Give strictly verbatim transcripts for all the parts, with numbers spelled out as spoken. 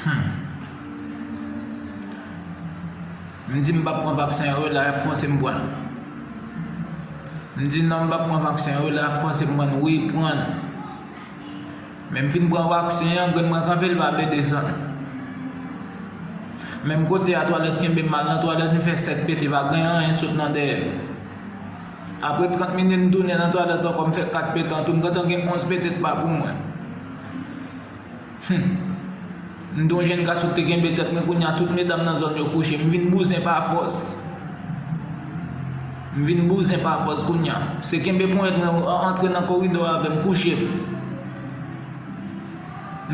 Hmm. M di m p ap pran vaksen an, wi, la y ap fòse m pran l. M di non, m p ap pran vaksen an, wi, la y ap fòse m pran l, wi, pran l. Men m fin pran vaksen an, grenn mwen kanpe, l pa vle desann. Menm kote a twalèt kenbe m, m al nan twalèt, m fè sèt pete, pa gen anyen k sot nan dèyè m. Apre trant minit, m tounen nan twalèt ankò, m fè kat pete an tou, m gentan gen onz pete k pa pou mwen. Hmm. M te yon jèn gason ki te kenbe tèt mwen, kounye a tout medam nan zòn yo kouche. M vin bouzen pa fòs. M vin bouzen pa fòs kounye a. Se kenbe ponyèt mwen, an-, antre nan koridò avè m, kouche m.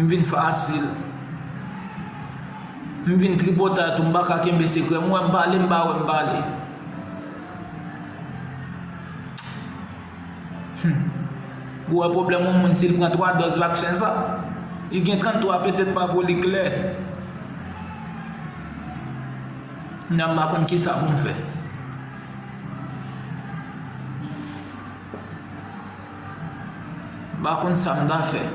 M vin fasil. M vin tripotay tou, m pa ka kenbe sekrè. M wè m pale, m pa wè m pale. Hmm. Ou wè pwoblèm yon moun si l pran twa dòz vaksen sa? Li gen tranntwa, petèt pa pou li klè. Kounye a m pa konn kisa pou m fè. M pa konn sa m ta fè.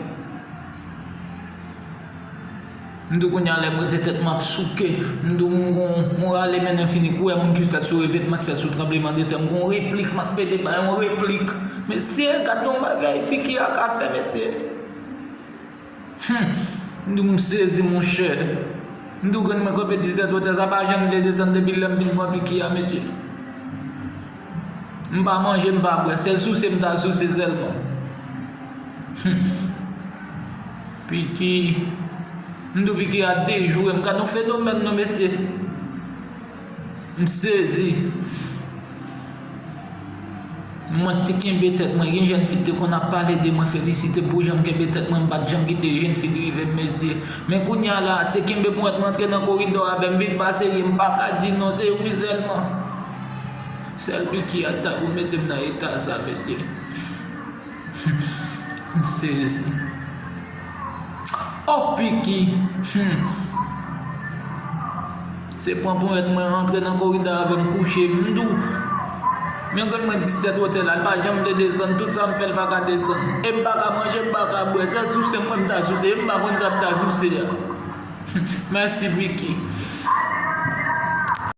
M di w kounye a lè m rete tèt m ap souke. M di w m gon, m rale mennen fini kouri moun ki fèt sou revèt, m ap fèt sou tranblemanntè, m gon replik, m ap pede bay yon replik. Mesye, gad yon bagay Piki a ka fè, mesye. Hmm. M di w m sezi, monchè. M di w grenn mwen kanpe disèt wotè, sa pa janm vle desann depi lè m vin pran Piki a, mesye. M pa manje, m pa bwè, sèl souse m ta souse sèlman. Hmm. Piki. M di w Piki a dejoure m, gad yon fenomèn non, mesye. M sezi. Mwen te kenbe tèt mwen, gen jèn fi te konn ap pale de mwen, felisite m pou jan m kenbe tèt mwen, m pa t janm kite jèn fi drive m, mesye. Men kounye a la, se kenbe ponyèt mwen antre nan koridò avè m, vin pa serye, m pa ka di non, se wi sèlman. Sèl Piki a ta pou mete m nan eta sa, mesye. M sezi. Oh, Piki. Hmm. Se pran ponyèt mwen, antre nan koridò avè m, kouche m, m di w. Men grenn mwen disèt wotè la, l pa janm vle desann, tout sa m fè, l pa ka desann. E m pa ka manje, m pa ka bwè, sèl souse mwen m ta souse, e m pa konn sa m ta souse a. Mèsi, Piki.